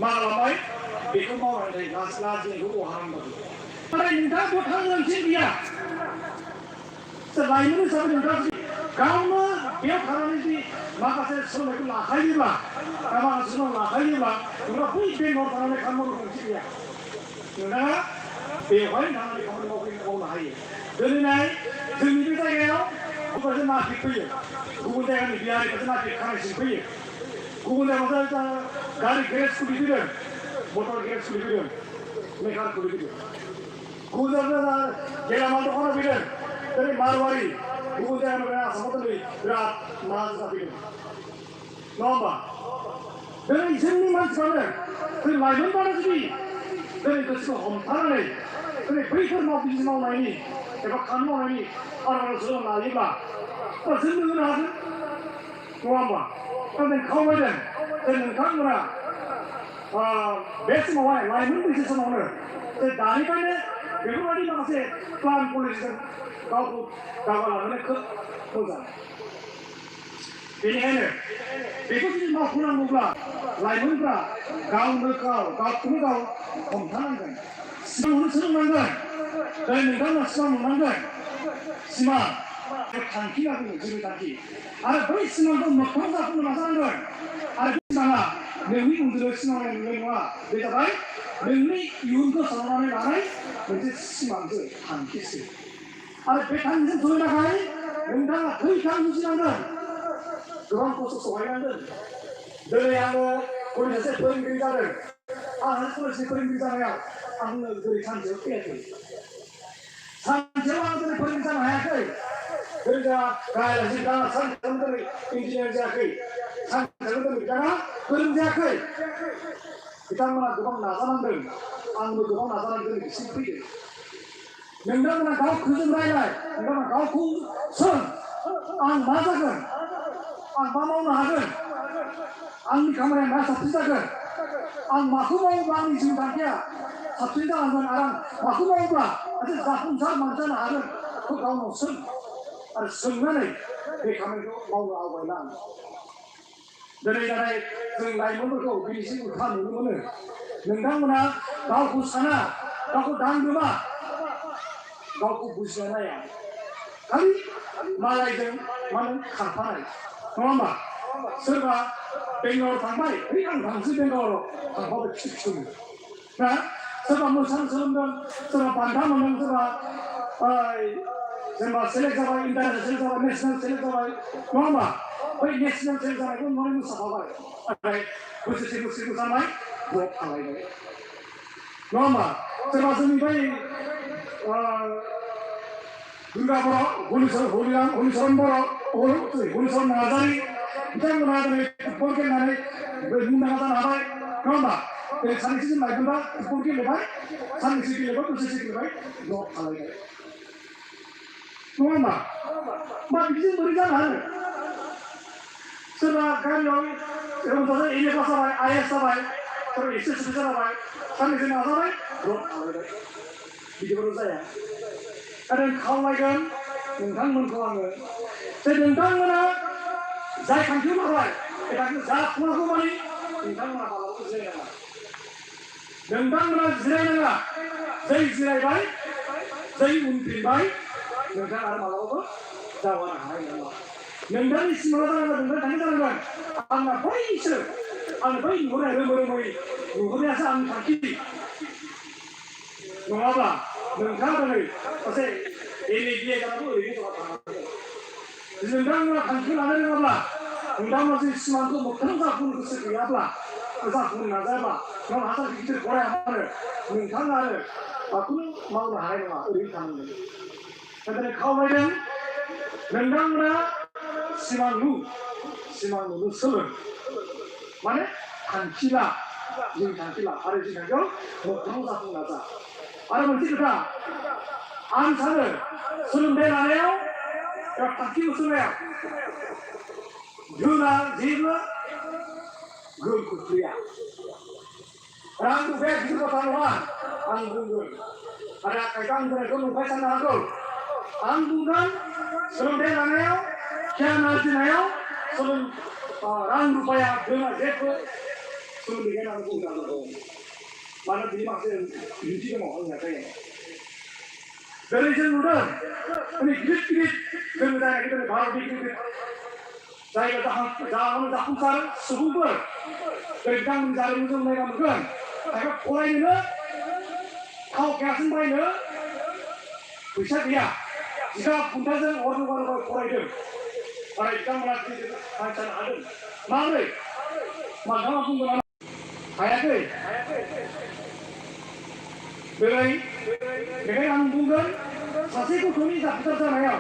मालाबाय बेखौ मावनानै लाजिनायखौ बहानांगौ नाथाय नोंथाङा बेयाव थांनो गैया लाइमोन हिसाबै नोंथाङा गावनो बेयाव थानानै जुदि माखासे सोलोंथाइखौ लाखायोब्ला माखासे सोलोंथाइ लाखायोब्ला नोंथाङा बै बेंकआव थानानै खामानि मावनो गोनांथि गैया नोंथाङा बेवहाय थानानै खामानि मावनो हायो दिनैहाय जोंनि बे जायगायाव माखासे नाफिक फैयो गुबुन जायगानि बिहारिफोरजों नाफिक खानायसिम फैयो गुबुन जायगायाव गारि गेरेज खुलिफैदों मटर गेरेज खुलिफैदों मेकार खुलिफैदों गुबुन जायगायाव गेलामाल दखान फैदों जेरै मारवारि गुबुन जायगानिफ्राय आसामाव दिनै बिराद माल जाफैदों नङा होमबा दिनै जोंनि मानसिफ्रानो जों लाइमोनफ्रानो जुदि दिनै गोसोखौ हमथानानै दिनै बैफोर बिजनेस मावनायनि एबा खामानि मावनायनि आराम सोलोंना लायोब्ला जोंनो होनो हागोन नङा होमबा दा जों खावलायदों जे नोंथांमोना बे समावहाय लाइमोन बैसो समावनो जे दानिफ्रायनो बेफोरबायदि माखासे प्लान पलिसिजों गावखौ दावगालांनो खोब मोजां बेनिखायनो बेखौ जुदि मावफुंनांगौब्ला लाइमोनफ्रा गावखौनो गाव हमथानांगोन सिमां नुनो सोलोंनांगोन दिनै नोंथांमोना सिमां नुनांगोन सिमां थांखि लाबोनो जिउ थांखि आरो बै सिमांखौ मोगथां जाफुंनो नाजानांगोन आरो बे सिमाङा नोंनि उन्दुनो सिमां नुनाय नङा बे जाबाय नोंनि इयुनखौ साननानै लानाय मोनसे सिमांसो थांखिसो आरो बे थांखिजों सहैनो थाखाय नोंथाङा थैथां जुजिनांगोन गोबां खस्थ' सहायनांगोन दिनै आङो कलेज सासे फोरोंगिरि जादों आंहा कलेजनि फोरोंगिरि जानायाव आंनो दिनै सानसेयाव फैयाखै सानसेयाव आं दिनै फोरोंगिरि जानो हायाखै दिनै जोंहा गाहायालासे दा सानसेयावनो दिनै इन्जिनियार जायाखै सानसेयावनो दिनै बिथाङा फोरों जायाखै बिथांमोना गोबां नाजानांदों आंबो गोबां नाजानानै दिनै बिसिम फैदों नोंथांमोना गावखौजों रायलाय नोंथांमोना गावखौ सों आं मा जागोन आं मा मावनो हागोन आंनि खामानिया मा साबसिन जागोन आं माखौ मावोब्ला आंनि जिउ थांखिया साबसिन जालांगोन आरो आं माखौ मावोब्ला सासे जाफुंसार मानसि जानो हागोन बेखौ गावनाव सों आरो सोंनानै बे खामानिखौ मावनो आवगायलां दिनै नाथाय जों लाइमोनफोरखौ दिनैसिम उल्था नुनो मोनो नोंथांमोना गावखौ साना गावखौ दांग्रोमा गावखौ बुजिना नाया खालि मालायजों मानो खारफानाय नङा होमबा सोरबा बेंगालर थांबाय आं थांसै बेंगालराव थांबाबो खिथुनो ना सोरबा मोसानो सोलोंदों सोरबा बान्था मोनदों सोरबा जेनेबा सेलेक्ट जाबाय इन्टारनेसनेल जाबाय नेसनेल सेलेक्ट जाबाय नङा होमबा बै नेसनेल सेलेक्ट जानायखौ नुनानै मोसाफाबाय नाथाय बोसोरसे मोसानाय द्रप खालायबाय नङा होमबा सोरबा जोंनि बै दुर्गा बर' हलिचरन बर' हलिचरन नार्जारि बिथांमोनहा दिनै फुटबल गेलेनानै मुंदांखा जानो हाबाय नङा होमबा दिनै सानैसो जों लाइमोनफ्रा फुटबल गेलेबाय साननैसो गेलेबाय बोसोरसे गेलेबाय द्रप खालायबाय नङा होमबा मा बिदिजों बोरै जानो हानो सोरबा गामियाव एम ए पास जाबाय आइ एस जाबाय सोरबा एस एस जाबाय साननैसो नाजाबाय द्रप खालायबाय बिदिबोथ' जाया आरो खावलायगोन नोंथांमोनखौ आङो जे नोंथांमोना जाय थांखिखौ लाबाय बे थांखिखौ जाफुङागौ मानि नोंथांमोना मालाबाबो जिरायनाङा नोंथांमोना जिरायनाङा जै जिरायबाय जै उनफिनबाय नोंथाङा आरो मालाबाबो दावगानो हानाय नङा नोंथांनि सिमाङा जानांगोन नोंथांनि थांखि जानांगोन आंना बैसो आं बै नुहुरनाय रोमै नुहुरनायासो आंनि थांखि नङाब्ला नोंथाङा दिनै सासे एम ए बि ए जानांगौ ओरैनो ज'गा थानांगोन नोंथांमोना थांखि लानो रोङाब्ला नोंथांमोना जे सिमांखौ मोगथां जाफुंनो गोसो गैयाब्ला जाफुंनो नाजायाब्ला नों हाजार गिदिर फराया मानो नोंथाङा आरो माखौनो मावनो हानाय नङा ओरैनो थानांगोन दा दिनै खावलायदों नोंथांमोना सिमां नुनो सोलों माने थांखि ला जिउ थांखि ला आरो जिउ थांखियाव मोगथाङाव जाफुंनो नाजा आरो मोनसे खोथा आं सानो सोलोंथाइ लानायाव एबा थांखि होसोनायाव धोना जेबो गोहोम खोख्लैया रां रुफाया गिदिर बाथ्रा नङा आं बुंगोन आरो खायफा आं बुंनायखौ नंखाय साननो हागौ आं बुंगोन सोलोंथाइ लानायाव गियान आरजिनायाव रां रुफाया धोना जेबो सोमोन्दै गायनानै बुंनांगौ मानो बिनि माखासे बिदिन्थि दङ आंनि आखायाव जेरै जों नुदों माने गिदिर गिदिर जों जायनाखि दिनै भारतनि गिदिर जायगा जाफुंसार सुबुंफोर जेरै बिथांमोननि जारिमिन जों नायना नुगोन खायफा फरायनोनो थाव केरासिन बायनो फैसा गैया जिगाब खुन्थाजों हर जगार फरायदों आरो बिथांमोना हान्थिनो हादों माबोरै मानोना बुंगोन हायाखै बेखायनो आं बुंगोन सासे गथ'नि जाफुंसार जानायाव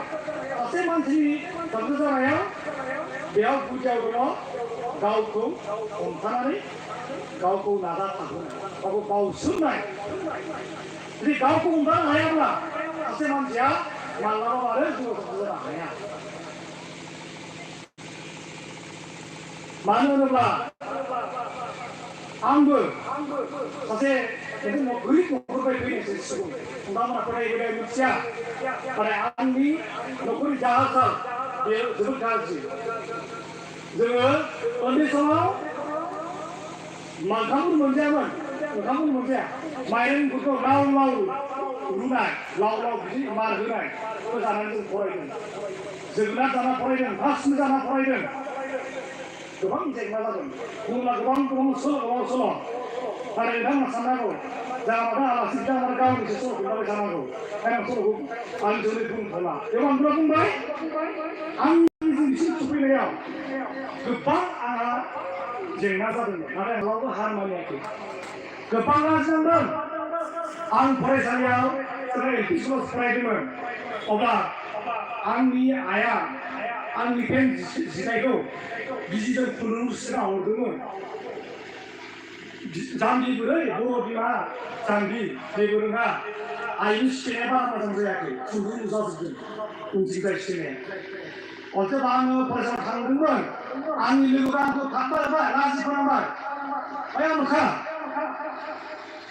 सासे मानसिनि जाफुंसार जानायाव बेयाव गुदियाव दङ गावखौ हमथानानै गावखौ नाजाथाबहोनाय गावखौ बावसोमनाय जुदि गावखौ हमथानो हायाब्ला सासे मानसिया माब्लाबाबो जिउआव जाफुंसार जानो हाया मानो होनोब्ला आंबो सासे गोरिब न'खरनिफ्राय फैनायसै सुबुं नोंथांमोना फरायबोनाय मिथिया नाथाय आंनि न'खरनि जा हाल बेयो जोबोद गाज्रि जोङो उन्दै समाव ओंखामखौनो मोनजाया माइरंफोरखौ लाव लाव रुनाय लाव लाव बिदि मार होनाय बेखौ जानानै जों फरायदों जोगोनार जाना फरायदों थासुमलि जाना फरायदों गोबां जेंना जादों बुंब्ला गोबां सल' नाथाय नोंथांमोना साननांगौ जामादा आलासि बिथांमोना गावनिसो सल' खोन्थाबाय थानांगौ आं सल'खौ आं जोलै बुंनो हाला बेयाव आं बुंबाय आंनि बिसिम सफैनायाव गोबां आंहा जेंना जादोंमोन नाथाय आंनावबो हार मानियाखै गोबां नाजादों आं फरायसालियाव एल पि स्कुलाव फरायदोंमोन अब्ला आंनि आइया आंनि पेन जिनायखौ बिजिजों खुन्दुं सुना हरदोंमोन जाम्बि बोरै बर' बिमा जाम्बि जेबो रोङा आइनि सिखायनाया बारा मोजां जायाखै खुन्दुं नुजाजोबदों उनथिंजाय सिखायनाया अब्ला आङो फरायसालियाव थांदोंमोन आंनि लोगोआ आंखौ थाबथाबाय लाजि फोनांबाय ओइ आमोखा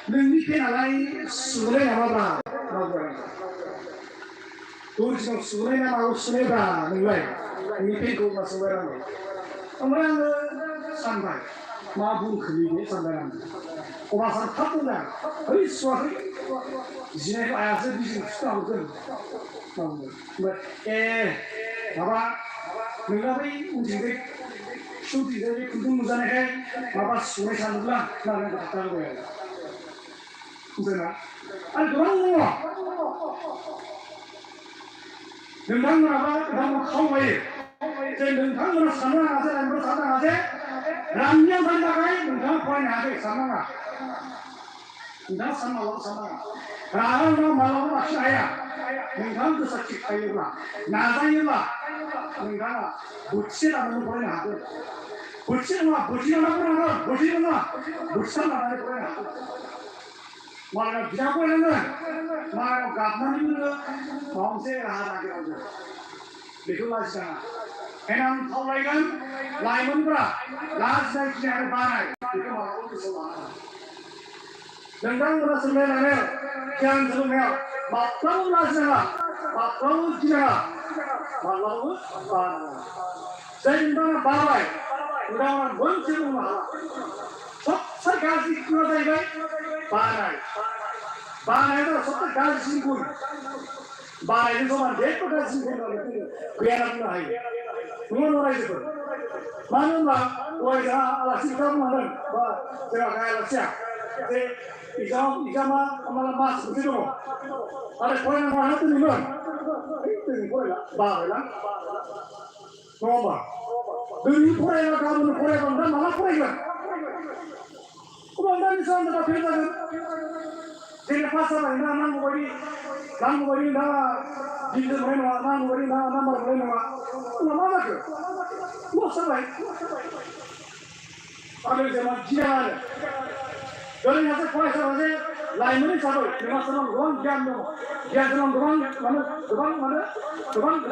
नोंनि पेनालाय सुनाय नामाब्रा दरजिनाव सुनाय ना मायाव सुनायब्रा नोंलाय नोंनि पेनखौ होनना सोंबाय आङो ओमफ्राय आङो सानबाय मा बुंखो बे सानबाय आं अब्ला सानखाब बुंबाय ओइ सुवाखै जिनायखौ आइयासो बिजिजों सुना हरदों ओमफ्राय माबा नोंना बै उनथिंजाय खिथुथिंजाय बे खुन्दुं नुजानायखाय माबा सुनाय सानदोंब्ला होननानै खोथा होबाय जोंना आरो गोबां दङ नोंथांमोनाबा नोंथांमोना खावलायो जे नोंथांमोना साननो नाङा जे आंबो साननो नाङा जे रांनि आंखालनि थाखाय नोंथाङा फरायनो हायाखै साननाङा नोंथाङा साननांगौ साननाङा रागा उनाव मालाबा लाखिनो हाया नोंथाङा गोसोआ थिग थायोब्ला नाजायोब्ला नोंथाङा बोथिसे लानानै फरायनो हागोन बोथिसे नङा बोथिसे लानानै फरायनांगोन बोथिसे नङा बोथिथाम लानानै फरायनो हागोन मालायनाव बिदा फरायनांगोन मालायनाव गाबनानैबो माबा मोनसे राहा नागिरनांगोन बेखौ लाजिनाङा ओंखायनो आं खावलायगोन लाइमोनफोरा लाजिनाय गिनाय आरो बानाय बेखौ मालाबाबो गोसोआव लानाङा नोंथांमोना सोलोंथाइ लानायाव गियान सोलोंनायाव माब्लाबाबो लाजिनाङा माब्लाबाबो गिनाङा माब्लाबाबो बानाङा जाय नोंथाङा बाबाय नोंथाङा मोनसे बुंनो हाला सबसे गाज्रि गुना जाहैबाय बानाया सबसे गाज्रिसिन गुन बानायजों समान जेबो गाज्रि गुन होननानै गैया होनना बुंनो हायो नङा नङा रायजोफोर मानो होनब्ला दहाय जोंहा आलासि खोथा बुंलांदों बा जोंहा गाय आलासिया जे एग्जामा हमना मास मोनसे दङ आरो फरायनांगौ आंहा दिनैमोन दिनै फरायला बाबायला नङा होमबा दिनै फरायला गाबोन फरायबा नोंथाङा माला फरायगोन अब्ला नोंथांनि सायाव नोंथाङा फेल जागोन जेरै पास जाबाय नोंथाङा नांगौ बायदि नोंथाङा डिभिजन मोननाय नङा नांगौ बायदि नोंथाङा नाम्बार मोननाय नङा अब्ला मा जाखो लस जाबाय आरो जेनेबा गिनाङा आरो दिनै सासे फरायसा सासे लाइमोन हिसाबै नोंहा सोरनाव गोबां गियान दङ गियान सोरनाव गोबां खोथा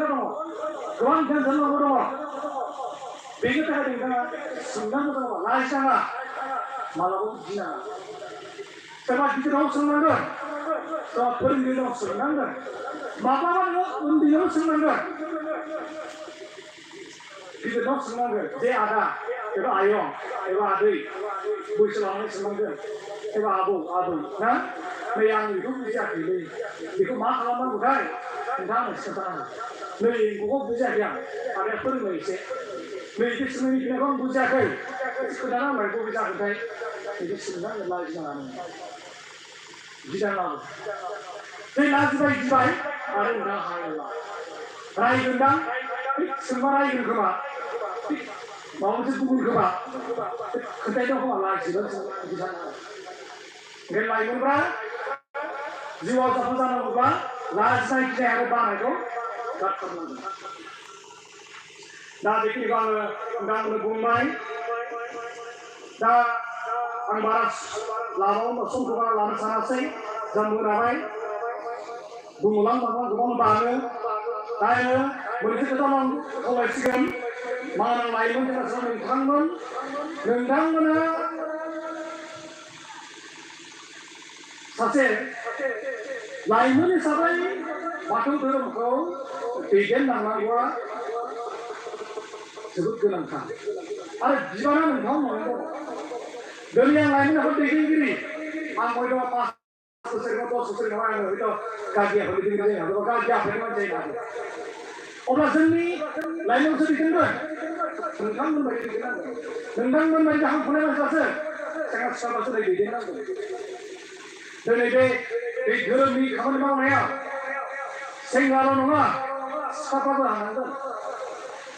दङ गोबां गियान सोरनावबो दङ बेनि थाखाय नोंथाङा सोंनांगौ दङ लाजिनाङा मालाबाबो गिनाङा सोरबा गिदिराव सोंनांगोन सोरबा फोरोंगिरिनाव सोंनांगोन माब्लाबा नोङो उन्दैयाव सोंनांगोन गिदिराव सोंनांगोन जे आदा एबा आयं एबा आदै बैसो लानानै सोंनांगोन एबा आबौ आबै ना नै आं बेखौ बुजियाखैलै बेखौ मा खालामनांगौथाय नोंथाङा आंनो खिन्थानांगौ नै बेखौ बुजियाखै आं आदाया फोरोंनो एसे नै बे सोंनायनि फिननायखौ आं बुजियाखै खोन्थाना होनबाय बबे जागोनथाय बिदि सोंनानै लाजिनाङा गिनाङाबो बे लाजिबाय गिबाय आरो नोंथाङा हायाब्ला रायगोनदां सोंबा रायगोन खोमा माबा मोनसे गुबुन खोमा खोन्थायदों खोमा लाजिगोन बिदि जानाङा बे लाइमोनफ्रा जिउआव जाफुं जानांगौब्ला लाजिनाय गिनाय आरो बानायखौ गारथारनांगोन दा बेखिनिखौ आङो नोंथांमोननो बुंबाय दा आं बारा लाबावनो समखौ बारा लानो सानासै जों मोनाबाय बुंलांबाबा गोबां बाङो दा आङो मोनसे खोथा आं खावलायसिगोन मावनां लाइमोन सेंग्रा नोंथांमोना सासे लाइमोन हिसाबै बाथौ धोरोमखौ दैदेनलांनांगौआ जोबोद गोनांथार आरो बिबाना नोंथांमोनाव दङ दिनै आं लाइमोनफोर दैदेनगिरि आं हयथ' 5 बोसोर एबा 10 बोसोर उनाव आङो हयथ' गागि आफाद दैदेनगिरि जानो हागौ गागि आफादनि मानसि जानो हागौ अब्ला जोंनि लाइमोनखौ दैदेनगोन नोंथांमोन बायदि दैदेननांगोन नोंथांमोन बायदि हांखुनाय मानसियासो सेंग्रा सिख्लाफ्रासो दैदेननांगोन दिनै बे धोरोमनि खामानि मावनायाव सेंग्राल' नङा सिख्लाफ्राबो हानांगोन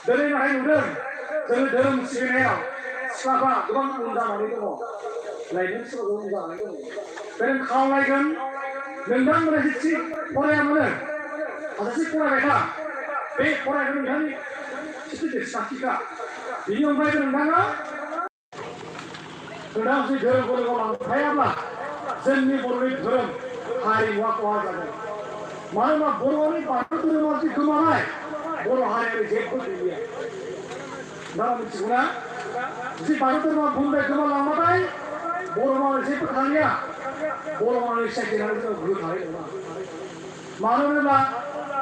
दिनै नाथाय नुदों जोङो धोरोम सिबिनायाव सिख्लाफ्रा गोबां उन जानानै दङ लाइमोन सिख्लाफ्रा उन जानानै दङ बे खावलायगोन नोंथांमोना जेथि फराया मानो हाजासे फरायबाय था बे फरायनाय नोंथांनि साखिखा बिनि अनगायैबो नोंथाङा जुदि धोरोमखौ लांफायाब्ला जोंनि बर'नि धोरोम हारिमुवा खहा जागोन मानोना बर'नि बाथौ धोरोमा जि गोमानाय बर' हारियाव जेबो गैलिया दा मिथिगौना जि बाथौ धोरोमा बुंबाय गोमालांबाथाय बर' मावनाय जेबो थालिया बर' मावनाय सायख'नानै जों गोहो थानाय नङा मानो होनोब्ला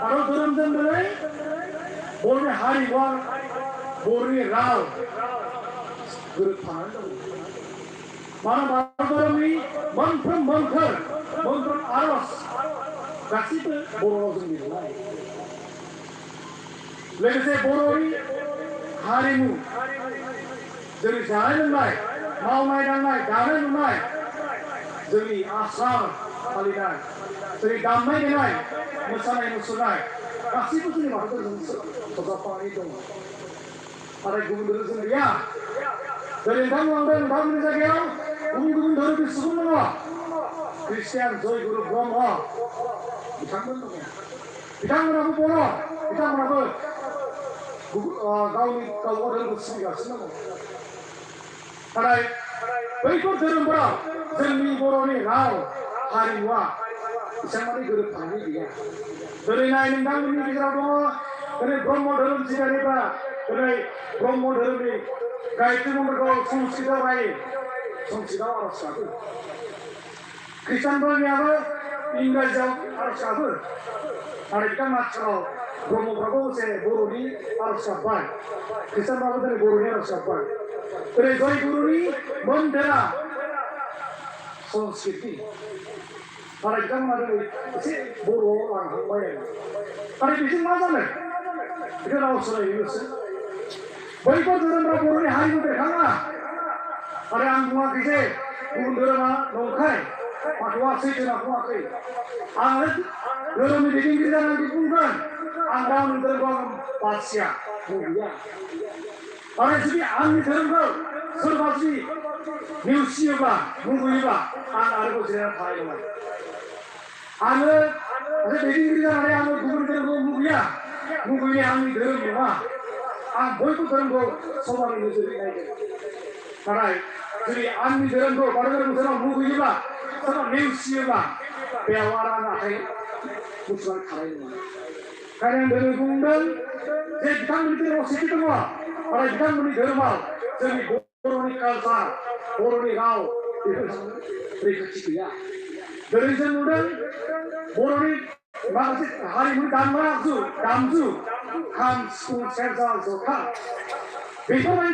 बाथौ धोरोमजों दिनै बर'नि हारिमुवा बर'नि राव गोरोबफानानै दं मानो बाथौ धोरोमनि मोनफ्रोम आर'ज गासैबो बर' रावजों लिरनाय लोगोसे बर'नि हारिमु जोंनि जानाय लोंनाय मावनाय दांनाय दानाय लुनाय जोंनि आसार फालिनाय जोंनि दामनाय देनाय मोसानाय मुसुरनाय गासैबो जोंनि बाथौ धोरोमजों सरजाबफानानै दङ नाथाय गुबुन धोरोमजों गैया जेरै नोंथांमोननि जायगायाव गुबुन धोरोमनि सुबुं दङ ख्रिस्टियान जयगुरु ब्रह्म बिथांमोन दङ बिथांमोनाबो बर' बिथांमोनाबो गावनि गावबा धोरोमखौ सिबिगासिनो दङ नाथाय बैफोर धोरोमफोराव जोंनि बर'नि राव हारिमुवा एसेबांमानि गोरोबफानाय गैया दिनै नाय नोंथांमोननि गेजेराव दङ दिनै ब्रह्म धोरोम सिबियारिफ्रा दिनै ब्रह्म धोरोमनि गायत्री मन्त्रखौ संस्कृतआव रायो संस्कृतआव आर'ज गाबो ख्रिस्टानफोरनियाबो इंराजियाव आर'ज गाबो नाथाय बिथांमोना आथिखालाव ब्रह्मफ्राबो एसे बर'नि आर'ज गाबबाय ख्रिस्टानफ्राबो दिनै बर'नि आर'ज गाबबाय दिनै जयगुरुनि मोनथेरा संस्कृति नाथाय बिथांमोना दिनै एसे बर'आव लांहांबाय आरो बेजों मा जानो बेखौ राव सोलायनोसो बैफोर धोरोमफ्रा बर'नि हारिमु बेरखाङा आरो आं बुङाखै जे गुबुन धोरोमा नंखाय बाथौआ सैथोना बुङाखै आं धोरोमनि दैदेनगिरि जानानै बुंगोन आं गावनि धोरोमखौ आं बासिया गैया आरो जुदि आंनि धोरोमखौ सोरबा जुदि नेवसियोब्ला मुगैयोब्ला आं आरोबाव जिरायना थानाय नङा आङो सासे दैदेनगिरि जानानै आङो गुबुन धोरोमखौ मुगैनाया आंनि धोरोम नङा आं बयबो धोरोमखौ समानै नोजोरै नायगोन नाथाय जुदि आंनि धोरोमखौ बाथौ धोरोमखौ सोरबा मुगैयोब्ला सोरबा नेवसियोब्ला बेयाव आरो आं आखाइ बुथुमनानै थानाय नङा ओंखायनो आं दिनै बुंदों जे बिथांमोननि धोरोमाव सेथि दङ नाथाय बिथांमोननि धोरोमाव जोंनि बर'नि कालचार बर'नि राव बेफोर रैखाथि गैया दिनै जों नुदों बर'नि माखासे हारिमुनि दामजु खाम सिफुं सेरजा जथा बेफोरबायदि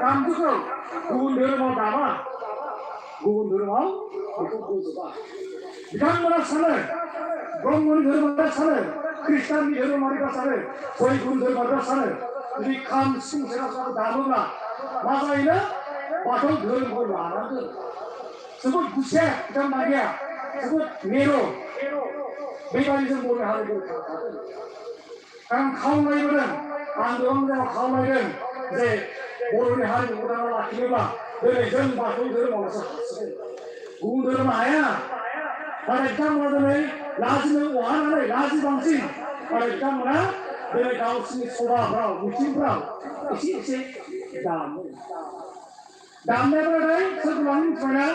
दामजुखौ गुबुन धोरोमाव दामा गुबुन धोरोमाव बेखौ बोजबा बिथांमोना सानो ब्रह्मनि धोरोमारिफ्रा सानो ख्रिस्टाननि धोरोमारिफ्रा सानो जयगुरु धोरोमारिफ्रा सानो जुदि खाम सिफुं सेरजाखौ दामोब्ला मा जायोनो बाथौ धोरोमखौ लानांगोन जोबोद गुसेब बिथांमोना जोबोद नेर' बेबायदि जों बर' हारिखौ थागोन आं खावलायबोदों आं गोबां जायगायाव खावलायदों जे बर'नि हारिमुखौ फोथांना लाखिनोब्ला दिनै जों बाथौ धोरोमावसो हासिगोन गुबुन धोरोमा हाया नाथाय बिथांमोना दिनै लाजिनो अहानानै लाजि बांसिन नाथाय बिथांमोना दिनै गावसिनि सभाफ्राव मिटिंफ्राव एसे दामो दामनायफोराथाय सोरखौ लानो मिथिबायना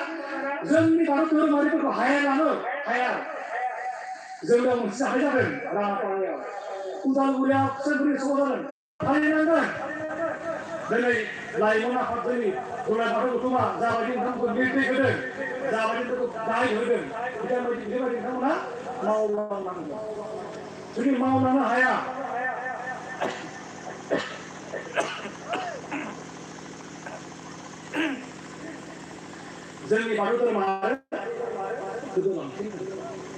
जोंनि बाथौ धोरोमारिफोरखौ हाया लानो हाया जोंनाव मोनसे जाथाय जादों राङापारायाव उदालगुरियाव सोरगुरि सभा जादों फालिनांगोन दिनै लाइमोन आफाद जोंनि दुलाराय बाथौ गौथुमा जाबायदि नोंथांमोनखौ निर्देश होदों जाबायदि नोंथांखौ दाय होदों बेबायदि नोंथांमोना मावलांनांगोन जुदि मावलांनो हाया जोंनि बाथौ धोरोमा गोदोलांफिन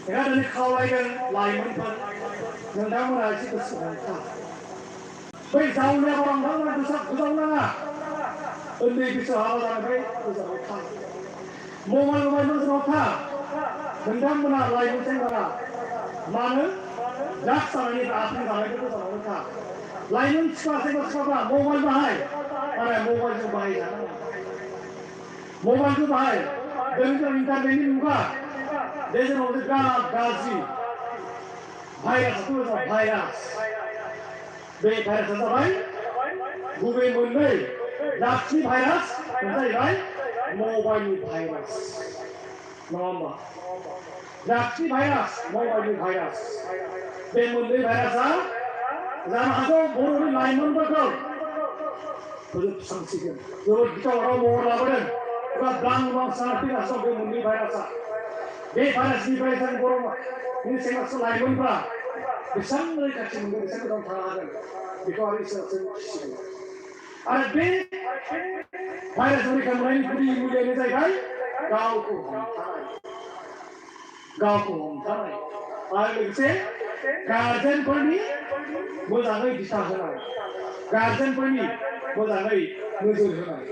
बेहा दिनै खावलायगोन लाइमोनफोर नोंथांमोना एसे गोसो हमथा बै जावनायाव नोंथांमोना गोजावनाङा उन्दै बैसोआव हाबा जानायनिफ्राय गोजानाव था मबाइल गोजानाव था नोंथांमोना लाइमोन सेंग्रा मानो ड्राग्स जानायनिफ्राय आफिन जानायनिफ्राय गोजानावनो था लाइमोन सिख्लाफ्रा मबाइल बाहाय आरो मबाइलजों बाहायजानाङा मबाइलखौ बाहाय दिनै इन्टारनेटनि मुगा बे जोंनाव गाज्रि भाइरासखौ भाइरास बे भाइरासआ जाबाय गुबै मोननै ड्राग्सनि भाइरास जाहैबाय मबाइलनि भाइरास नङा होमबा ड्राग्सनि भाइरास मबाइलनि भाइरास बे मोननै भाइरासआ जानो हागौ बर'नि लाइमोनफोरखौ फोजोबस्रांसिगोन जोबोद गिथावथाव महर लाबोदों एबा ब्लां ब्लां जाना फैगासिनो दं बे मोननै भाइरासआ बे भाइरासनिफ्राय जों बर'नि सेंग्रा सिख्ला लाइमोनफ्रा बेसेबां रैखाथि मोनगोन बेसेबां गोजान थानो हागोन बेखौ आरो इसोरासो मिथिसिगोन आरो बे भाइरास रैखा मोननायनि गुदि मुलियानो जाहैबाय गावखौ हमथानाय आरो लोगोसे गार्जेनफोरनि मोजाङै दिथा होनाय गार्जेनफोरनि मोजाङै नोजोर होनाय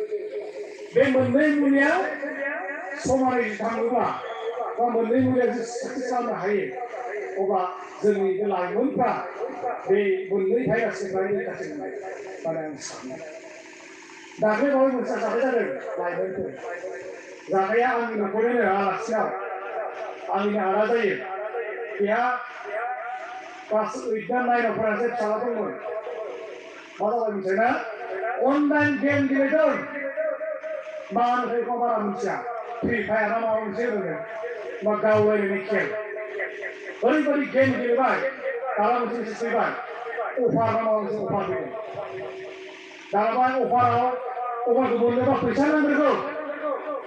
बे मोननै मुलिया समानै थाङोब्ला बा मोननै मुलिया साक्सेस खालामनो हायो अब्ला जोंनि बे लाइमोनफ्रा बे मोननै भाइरासनिफ्राय रैखाथि मोननाय होननानै आं सानो दाख्लै बावै मोनसे जाथाय जादों लाइमोनफोर जाथाया आंनि न'खरनिनो आलासियाव आंनि आदा जायो बेहा क्लास 8 ना 9 फरायनाय फिसाला दंमोन मा जाबाय मिथिबायना अनलाइन गेम गेलेदों मा होनो बेखौ बारा मिथिया फ्रि फायार ना माबा मोनसे होनो बा गावलायनायनि खेल ओरैबायदि गेम गेलेबाय दाना मोनसे मेसेज फैबाय अफार ना माबा मोनसे अफार फैदों दाना अफारखौ मोननोबा फैसा नांग्रोगौ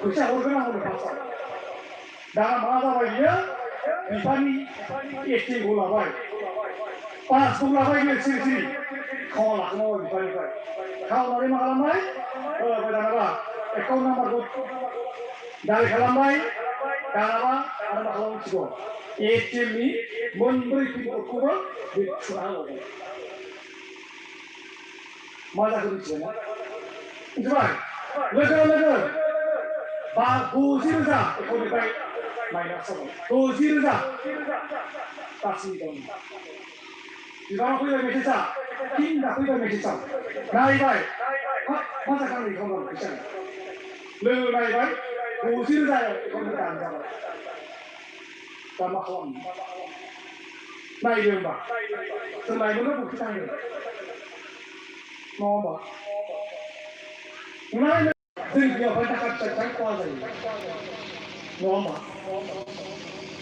फैसा हरगोन आं फार्स्टआव दाना मा जाबाय बियो बिफानि एटिएमखौ लाबाय पासबुक लाबाय बियो सिरि खावना लाखोमाबाय बिफानिफ्राय खावनानै मा खालामबाय दानाबा एकाउन्ट नाम्बारखौ दाइल खालामबाय दानाबा आरो मा खालामनो मिथिगौ एटिएमनि मोनब्रै पिनक'डखौबो बे थुना होबाय मा जाखो मिथिबायना मिथिबाय लोगो 50,000 एकाउन्टनिफ्राय माइनास जाबाय 50,000 गासैनि दं बिबाङा फैबाय मेसेजआ फिन फैबाय मेसेजआव नायबाय मा जाखो आंनि एकाउन्टआव फैसा लोगो नायबाय 50,000 एकाउन्टनिफ्राय दानजाबाय दा मा खालामनो नायदो होमबा जों लाइमोननो बुखि थांदों नङा होमबा जों बेयावहाय थाखा फिसा खहा जायो नङा होमबा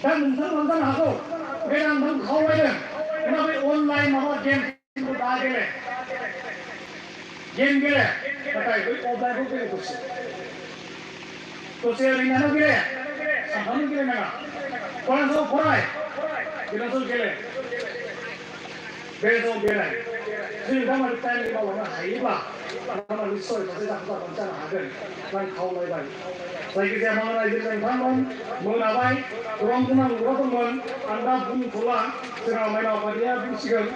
दा नोंथाङा जानो हागौ बे आं नोंथांखौ खावलायदों नोंहा बे अनलाइन माबा गेमखौ दा गेले नाथाय बै अफलाइनखौ गेले दसे ओरैनो गेले सानफ्रामबो गेलेनाङा फरायसालियाव फराय बेनावसो गेले बे ज' बेराय जों दा माने टाइमलि मावलांनो हायोब्ला नोंथांमोना निस्सय सासे जाफुंसार जानो हागोन आं खावलायबाय जायखिजाया मावनाय रायजो नोंथांमोन मोनाबाय गोबां बुंनांगौबो दंमोन आं दा बुंथ'ला जोंहा माइनाव आफादिया बुंसिगोन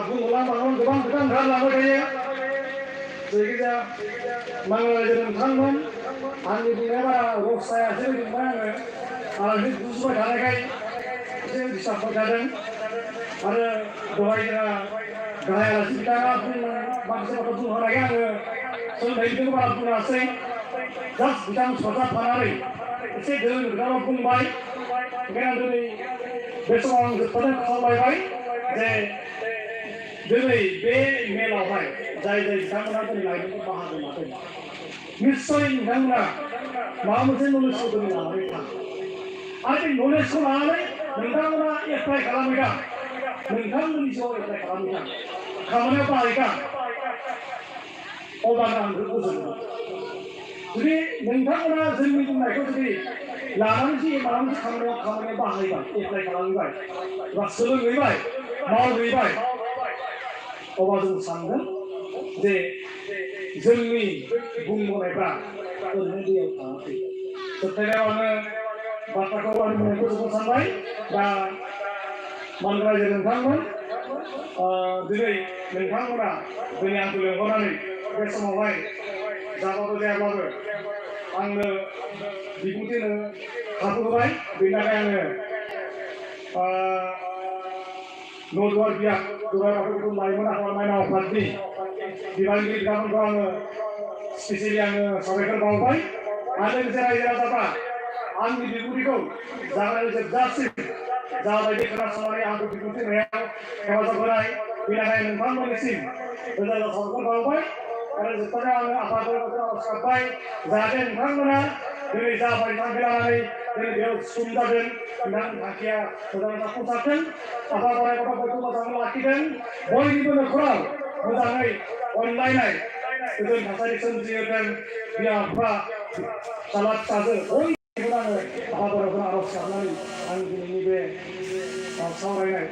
बुंहरला मानोमोन गोबां खोथा ओंखारलांबाय थायो जायखिजाया मावनाय रायजो नोंथांमोन आंनि बुंनाया बारा रस जायासै बुंबाय आङो बुजिबाय थानायखाय एसे डिस्टार्ब जादों आरो दहाय जोंहा गाहाय आलासि बिथाङा माखासे बाथ्रा बुंहरनायखाय आङो सोलोंथाइखौ बारा बुङासै जास्ट बिथां सरजाबफानानै एसे गोरों खोथाल' बुंबाय ओंखायनो आं दिनै बे समाव आं जोबथारनाय खावलायबाय जे दिनै बे मेलावहाय जाय बिथांमोना दिनै लाइमोनखौ बाहागो लादों निस्सय नोंथांमोना माबा मोनसे नलेजखौ दिनै लानानै थां आरो बे नलेजखौ लानानै नोंथांमोना एप्लाइ खालामहैगा नोंथांमोननि जिउआव एप्लाइ खालामहैगा खामानियाव बाहायगा अब्लानो आं बेखौ गोजोनगोन जुदि नोंथांमोना जोंनि बुंनायखौ जुदि लानानै जे माबा मोनसे खामानियाव बाहायबाय एप्लाइ खालामहैबाय एबा सोलोंहैबाय मावहैबाय अब्ला जों सानगोन जे जोंनि बुंबोनायफ्रा ओरैनो दैयाव थाङाखै जोबथायाव आङो बाथ्राखौ आंनि बुंनायखौ जोबोद सानबाय दा मानग्रा रायजो नोंथांमोन दिनै नोंथांमोना दिनै आंखौ लेंहरनानै बे समावहाय जाबाबो जायाब्लाबो आंनो बिबुंथि होनो खाबु होबाय बेनि थाखाय आङो नदुवार बिया दुराय बाथौ लाइमोन आफाद माइनाव आफादनि बिबानगिरि बिथांमोनखौ आङो स्पेसियेलि आङो साबायखर बावबाय आरो लोगोसे रायजो राजाफ्रा आंनि बिबुंथिखौ जागायनाय जोबजासिम जाबायदि खोनासंनानै आंखौ बिबुंथि होनायाव हेफाजाब होनाय बेनि थाखाय नोंथांमोननिसिम रोजा रोजा साबायखर बावबाय आरो जोबथारनायाव आङो आफादफोरखौ आरज गाबबाय जाहाथे नोंथांमोना दिनै जाबाय थांखि लानानै दिनै बेयाव सम जागोन नोंथांनि थांखिया मोजाङै जाफुंसारथों आफा बोराइ बाथौ बयखौ मोजाङै लाखिदों बयनिबो न'खराव मोजाङै अनलायनाय गोजोन थासारि सोमजिहोदों बिमा बिफा फिसाला फिसाजो बयनिबो आङो आफा बोराइखौ आरज गाबनानै आं दिनैनि बे सावरायनाय